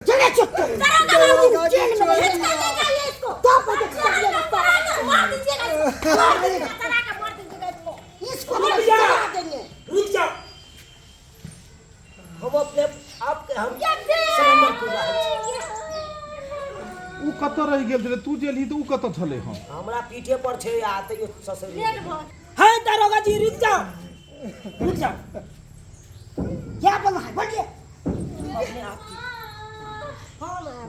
चले चुप कर। दारोगा जी जेल में छोड़। भेज देगा ये इसको। तो पर दीजिएगा, मार दीजिएगा इसको। मार दीजिएगा, चला के मार दीजिएगा इसको। इसको हम रुक जा। जला देंगे। रुक जाओ, हम अपने आप के हम सरेंडर कर रहल छी। उ कतऽ रहि गेल छलै? तू जे एलही तऽ उ कतऽ छलै हन? हमरा पीठे पर छै आ तैयो ससुर लेट भऽ है। दारोगा जी, रुक जाओ, रुक जाओ। क्या बोलना है, बोलिए। अपने आप की हम आए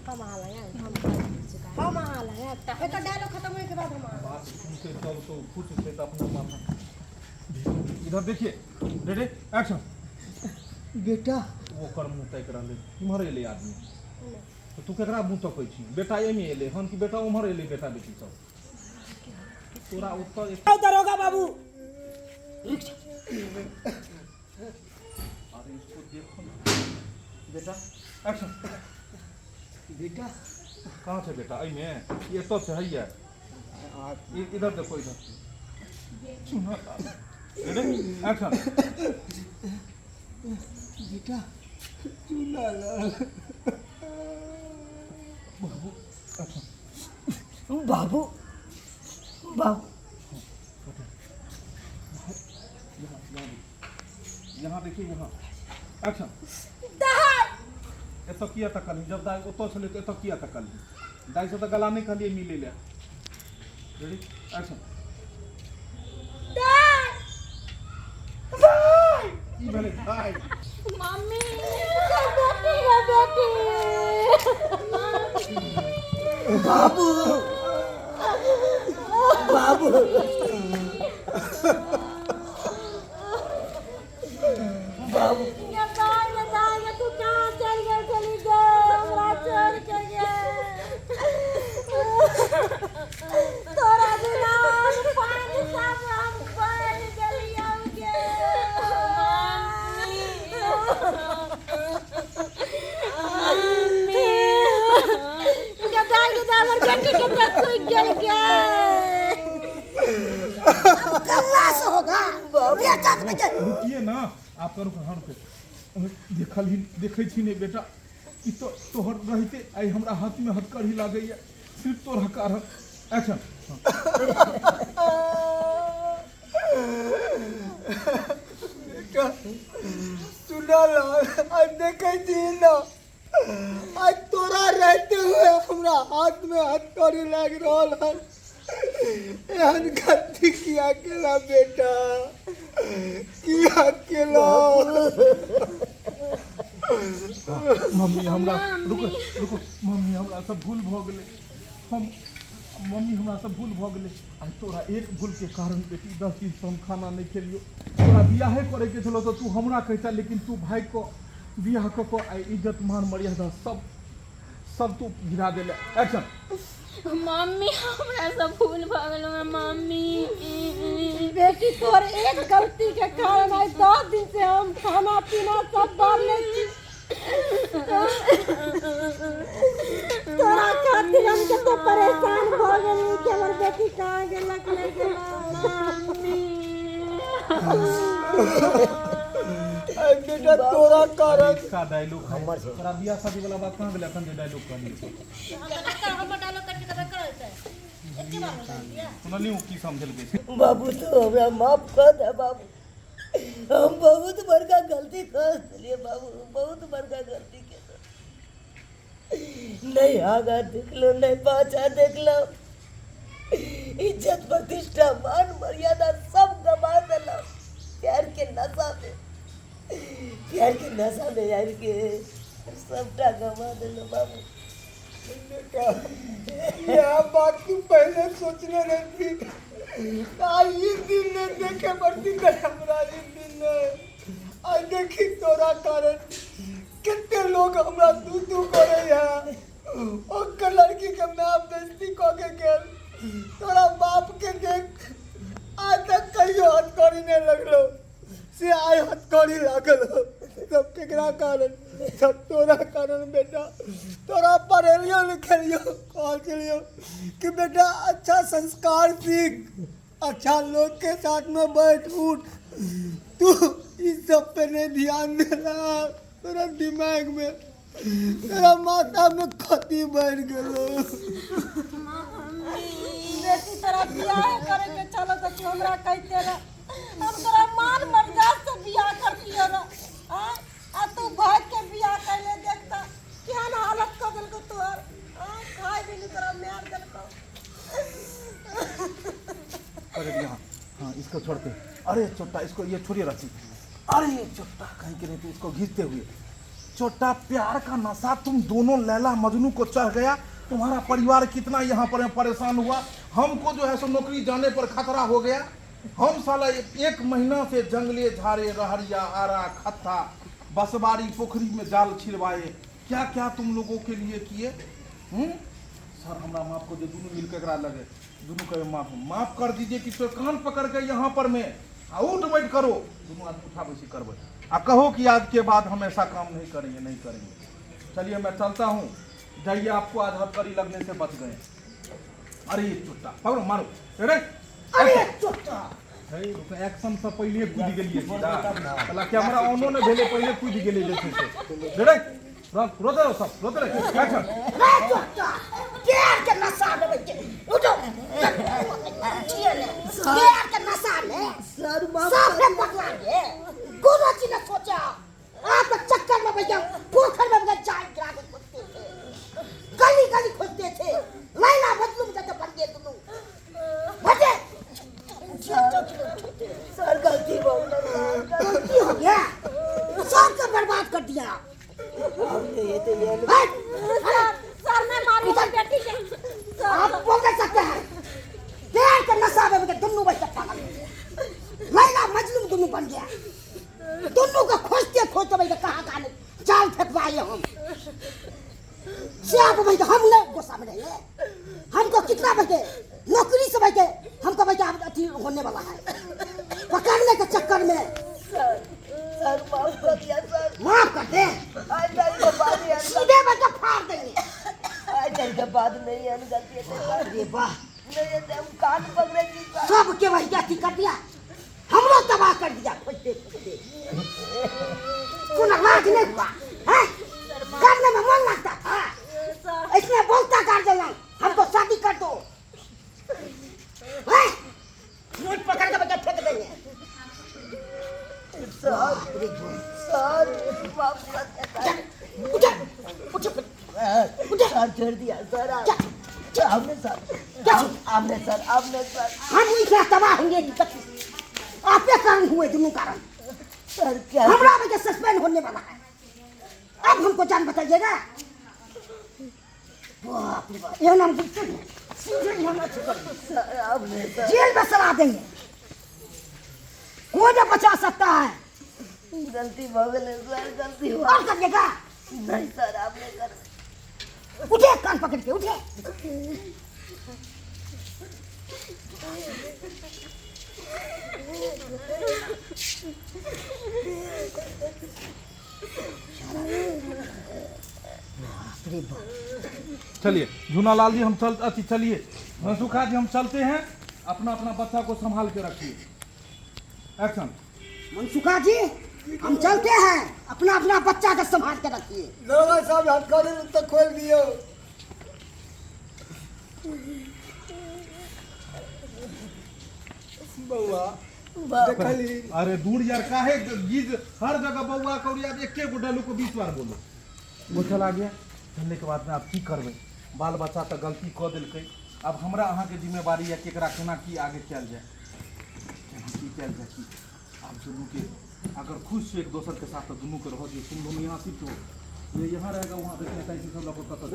हम आए हम हम आए। एकर डायलॉग खत्म होए के बाद हम आए। बात सुनते तब तो फुट छै तऽ अपना माथा। इधर देखिए, रेडी, एक्शन। बेटा। ओकर मुँह ताकि रहलै, किम्हर एलै आदमी? तऽ तू केकरा मुँह तकै छी? बेटा एहिमे एलै हन कि बेटा उम्हर एलै? बेटा बेटी सब तोरा ओतऽ आओ दारोगा बाबू, रुक जाओ। अरे, इसको देखो ना बेटा। एक्शन। बेटा। कहाँ छै बेटा एहिमे? ई एतऽ छै, हैया। इधर देखो, इधर। Ready, action. बेटा चूना लाल। बाबू, बाबू। यहाँ, यहाँ देखिए, यहाँ देखिए, यहाँ। एक्शन। एतऽ किया तकलही? जब दाइ ओतऽ छलै तऽ एतऽ किया तकलही? दाइसँ तऽ गला नहि कहलियै मिलै लए। Ready, action. की भेलै दाइ? मम्मी, बेटी रे, बेटी। बाबू, बाबू। बाबू। गे दाइ गे, दाइ गे, तू कहाँ चल गेल छली गे? हमरा छोड़ के गे। तोरा बिना हम पानि सब हम पड़ि गेलियौ गे। गे दाइ गे दाइ, हमर बेटी के तऽ सूखि गेल गे। कल्ला से होगा बेटा के बेटा। रुकिए ना आप, रुक। हाँ, रुके। देखल ही देखै छी नहि बेटा, ई तो तोहर रहिते आइ हमरा हाथमे हथकड़ी लागैया, सिर्फ तोरा कारण। एक्शन। बेटा चूना लाल, आज देखै छी ना, आज तोरा रहते हुए हमरा हाथ में हथकड़ी लागि रहल हन। एहन गलती किया केला बेटा, किया केला? मम्मी, हमरा रुको, रुको मम्मी, हमरा सब भूल भऽ गेलै। हम मम्मी, हमरा सब भूल भऽ गेलै। आइ तोरा एक भूलके कारण बेटी 10 दिनसँ हम खाना नहि खेलियौ। तोरा बियाहे करैके छलौ तऽ तू हमरा कहिता, लेकिन तू भागि कऽ बियाह कऽ कऽ आइ इज्जत मान मर्यादा सब सब तू गिरा देले। एक्शन। मम्मी, हमरा से भूल भऽ गेल मम्मी। बेटी, तोहर एक गलती के कारण आइ 10 दिन से हम खाना पीना सब बारले छी। तोरा खातिर हम कते परेशान भऽ गेली कि हमर बेटी कहाँ गेलक, नहि गेलक। मम्मी। अरे बेटा, तोरा कारण। का डायलॉग है? हमर छै। तोरा बियाह शादी वाला बात कहाँ गेलै? एखन जे डायलॉग कहलियै। हमर डायलॉग कटके तब करैत एके बार में दिया। सुनलियै की समझलकै? बाबू, तू हमरा माफ कर दे बाबू। हम बहुत बड़का गलती कर देलियै बाबू, बहुत बड़का गलती केलहुँ। नहीं आगा देखलो, नहीं पाछा देखलो, इज्जत प्रतिष्ठा मान मर्यादा सब गवा देलहुँ प्यार के नशा में। प्यार के नशा में आबि के सबटा गवा देलहुँ बाबू। बेटा, यह बात तू पहले सोचने रहती आ ई दिन नहीं देखे पड़ती कर हमरा। ई दिन नहीं। आज देखी, तोरा कारण कितने लोग हमरा तू तू करे है। ओकर लड़की के माय बेइज्जती कऽ के गेल। तोरा बाप के देख, आज तक कहियो हथकड़ी नहीं लगलो, से आइ हथकड़ी लागल हो। सब केकरा कारण? सब तोरा कारण बेटा। तोरा पढ़ेलियो लिखेलियो, कहल छलियो कि बेटा, अच्छा संस्कार सीख, अच्छा लोग के साथ में बैठ उठ। तू इस सब पे नहीं ध्यान देला। तोरा दिमाग में तेरा माथा में खती बढ़ गेलो। बेटी तोरा बियाह करे के चलो तो तू हमरा कहते रह, हम तोरा मान मर्यादा से बियाह करती रह। आ आ तू भाग के बियाह कैले, देखता केहन हालत कर देलको तोहर। आ खाए भी नहीं तोरा मार देलको। अरे यहाँ, हाँ इसको छोड़ते। अरे चोट्टा इसको ये छोड़िए रस्सी। अरे चोट्टा कहीं के नहीं तो इसको घींचते हुए। चोट्टा प्यार का नशा तुम दोनों लैला मजनू को चढ़ गया। तुम्हारा परिवार कितना यहाँ पर परेशान हुआ। हमको जो है सो नौकरी जाने पर खतरा हो गया। हम साला एक महीना से जंगले झाड़े रहरिया आरा खत्ता बसबारी पोखरी में जाल छिड़वाए, क्या क्या तुम लोगों के लिए किए। सर हमरा माफ कर दे, दोनों मिलकर एकरा लगे, दोनों कहे माफ माफ कर दीजिए कि तो कान पकड़ के यहाँ पर में आ उठ बैठ करो, दोनों आदमी उठा बैसी करबे आ कहो कि आज के बाद हम ऐसा काम नहीं करेंगे, नहीं करेंगे। चलिए मैं चलता हूँ, जाइए आपको आज हथकड़ी लगने से बच गए। अरे चुट्टा पकड़ो मारो, अरे अरे चुट्टा एक्शन से पहले कूद गेलिए सीधा, साला कैमरा ऑनो ने भेले पहले कूद गेलिए जे छै से। रे रोते रहो सब, रोते रहो, एक्शन। अरे चुट्टा प्यार के नशा में बच्चे उठो, प्यार के नशा में सर माफ सब ने पकड़ा गए, कोनो चीज न सोचा। आप चक्कर में भैया पोखर में भैया जाल गिरा के खोजते थे, गली गली खोजते थे, लैला मजनू जैसे बन गए तुम बचे। सर गलती हो गई, गलती हो गया, सबको बर्बाद कर दिया। हमने ये तो ये सर सर ने मारू बेटी के। आप बोल नहीं सकते हैं, प्यार के नशा में दोनों बच्चे पागल हो गए, लैला मजनू दोनों बन गया। दोनों को खोजते खोजते भैया कहाँ कहाँ जाल फेंकवाए हम। से आप भैया हम नहीं गुस्सा में रहिए, हमको कितना भैया नौकरी से भैया हमको भैया अथी होने वाला है पकड़ने के चक्कर में। सर सर माफ कर दिया सर, माफ कर दे, आज तक के बाद यार सीधे भैया फाड़ देंगे। आज तक के बाद नहीं यार गलती है अरे वाह, नहीं तो हम कान पकड़े जी सर, सबके भैया अथी कर दिया, हमरो तबाह कर दिया खोजते खोजते। कोनो लाज नहीं हुआ है, करने में मन लगता था, इसमें बोलता कर देना हमको शादी कर दो, मुझ पकड़ के बच्चा फेंक देंगे। सर सर माफ कर दिया उठे उठे उठे सर, छोड़ दिया सर, आपने सर, आपने सर, आपने सर, हम इतना तबाह होंगे आपके कारण हुए, दोनों कारण सर। क्या हमरा में सस्पेंड होने वाला है, अब हमको जान बताइएगा। बाप रे बाप, ये नाम गुप्त है, सीधे हम सर आपने सर जेल में सड़ा देंगे, कोई न बचा सकता है। गलती हो गई सर, गलती हो और करिएगा नहीं सर, आपने कर उठे कान पकड़ के उठे। चलिए झूनालाल जी हम चल अथी चलिए मनसुखा जी हम चलते हैं, अपना अपना बच्चा को संभाल के रखिए। एक्शन। मनसुखा जी हम चलते हैं, अपना अपना बच्चा को संभाल के रखिए। दरोगा साहब हथकड़ी तो खोल दियो। बउआ देखली। अरे दूर यार काहे गीज हर जगह बउआ कौड़ी, आप एके गो डायलॉग को 20 बार बोलो। वो चला गया, चलने के बाद में आप की करबै, बाल बच्चा तो गलती कऽ देलकै, अब हमरा अहाँके जिम्मेवारी यऽ कि एकरा केना की आगे कयल जाय, केना की कयल जाय। की आब दुनू के अगर खुश छै एक दोसर के साथ तो दुनू के रह दियौ, तुम दोनों यहाँ शिफ्ट हो, ये यहाँ रहेगा वहाँ देखने कैसी सब लोग कतऽ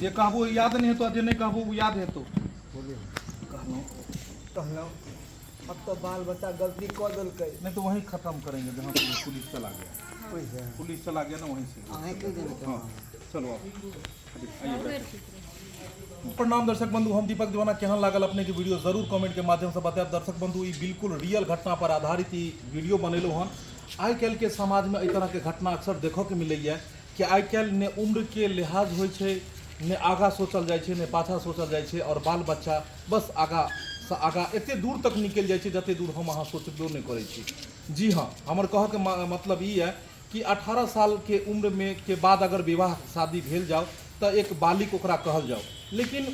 जे कहबो याद नहीं हेतौ, जे नहीं कहबो वो याद हेतौ। कहलहुँ अब तो बाल बच्चा गलती कऽ देलकै, नहीं तो वहीं खत्म करेंगे जहाँ से पुलिस चला गया, पुलिस चला गया ना वहीं से। हाँ चलो आप आइए बैठिए। प्रणाम दर्शक बंधु, हम दीपक दीवाना। केहन लागल अपने के वीडियो जरूर कमेंट के माध्यम से बतायब। दर्शक बंधु ई बिल्कुल रियल घटना पर आधारित ई वीडियो बनेलहुँ हन। आइ काल्हि के समाज में एहि तरह के घटना अक्सर देखऽ के मिलैया कि आइ काल्हि ने उम्र के लिहाज होइ छै, ने आगाँ सोचल जाइ छै, ने पाछाँ सोचल जाइ छै, और बाल बच्चा बस आगाँ से आगाँ एते दूर तक निकलि जाइ छै जते दूर हम अहाँ सोचबो नहि करै छी। जी हाँ, हमर कहऽके मतलब ई यऽ कि 18 सालके उम्रमे के बाद अगर विवाह शादी भेल जाउ तऽ एक बालिग ओकरा कहल जाउ। लेकिन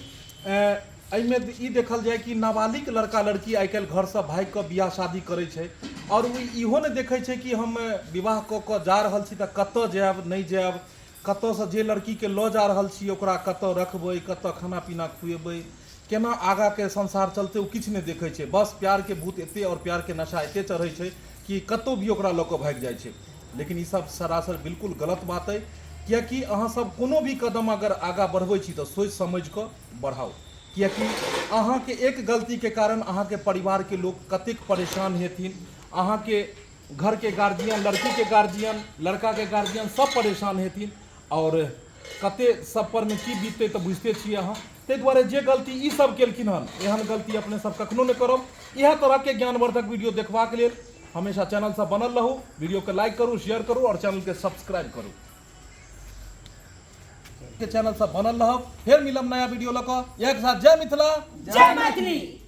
एहिमे ई देखल जाय कि नाबालिग लड़का लड़की आइ काल्हि घरसँ भागि कऽ बियाह शादी करै छै आओर ओ इहो नहि देखै छै कि हम विवाह कऽ कऽ जा रहल छी तऽ कतऽ जायब नहि जायब, कतऽसँ जे लड़कीके लऽ जा रहल छी ओकरा कतऽ रखबै, कतऽ खाना पीना खुएबै, केना आगाँके संसार चलतै, ओ किछु नहि देखै छै। बस प्यारके भूत एते आओर प्यारके नशा एते चढ़ै छै कि कतहु भी ओकरा लऽ कऽ भागि जाइ छै। लेकिन ई सब सरासर बिल्कुल गलत बात अइ, किएकि अहाँ सब कोनो भी कदम अगर आगाँ बढ़बै छी तऽ सोचि समझि कऽ बढ़ाउ, किएकि अहाँके एक गलतीके कारण अहाँके परिवारके लोक कतेक परेशान हेथिन। अहाँके घरके गार्जियन, लड़कीके गार्जियन, लड़काके गार्जियन सब परेशान हेथिन आओर कते सब परमे की बीततै तऽ बुझिते छियै अहाँ। ताहि दुआरे जे गलती ई सब केलखिन हन, एहन गलती अपने सब कखनो नहि करब। इएह तरहके ज्ञानवर्धक वीडियो देखबाक लेल हमेशा चैनलसँ बनल रहू, वीडियोके लाइक करू, शेयर करू आओर चैनलके सब्सक्राइब करू। के चैनलसँ बनल रहब। फेर मिलब नया वीडियो लऽ कऽ। इएह के साथ जय मिथिला, जय मैथिली।